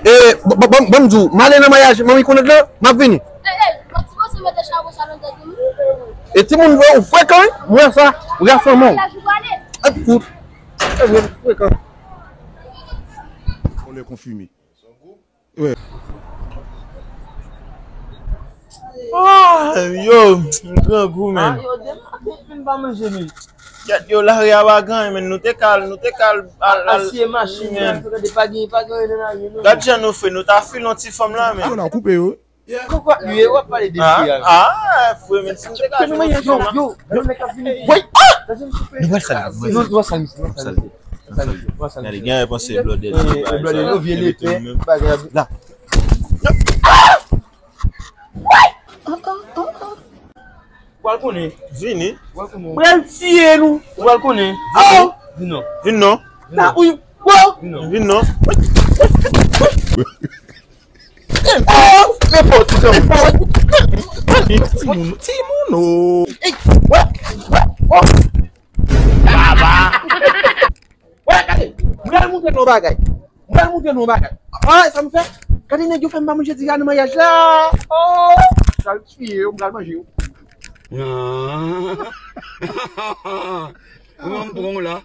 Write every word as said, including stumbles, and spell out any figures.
E, bon, bon, bon, m di w, m ale nan maryaj manmi Konèt la, m ap vini. Ey, ey, yon ti koze mete chapo sa nan tèt ou. E timoun vre, ou frekan, wi. M wè sa, ou gason mwen. Ap kout. E vre, ou frekan. On est confirmé. Wè. Ah, yo, m grangou, men. Ah, yo, demen, demen pa manje, men. Gad, yo, lari a pa gen anyen, men. Nou te kal, nou te kal al, al, asiye machin, men. Gade pa gen, pa gen anyen nan lari, non. Gad jan nou fè, nou ta file yon ti fanm la, men. Yo, n a koupe yo. Kòkòt li ye, w ap pale de fi a. Ah, frè, men si nou te ka jwenn yon ti fanm la. Yo, gade nèg k ap vini. Woy! Ah! Nou pral sali, nou pral sali. Nou pral sali, nou pral sali. Gade, gen yon panse blòdè. Eh, blòdè, yo vye lepè, bagay la. Ou pral konnen. Vini. Ou pral konnen. Pral tiye nou. Ou pral konnen. Vini. Vini non. Vini non. Vini non. Vini non. Oh, men fò ti jan. Timoun, timoun, oh. Ey, wè, wè, oh. Baba. Wè, gade, m pral montre nou yon bagay. M pral montre nou yon bagay. Ah, sa m fè? Gade nèg yo fè m pa manje diri a nan maryaj la. Oh, m pral tiye yo, m pral manje yo. Ah. Kòman m pran w la?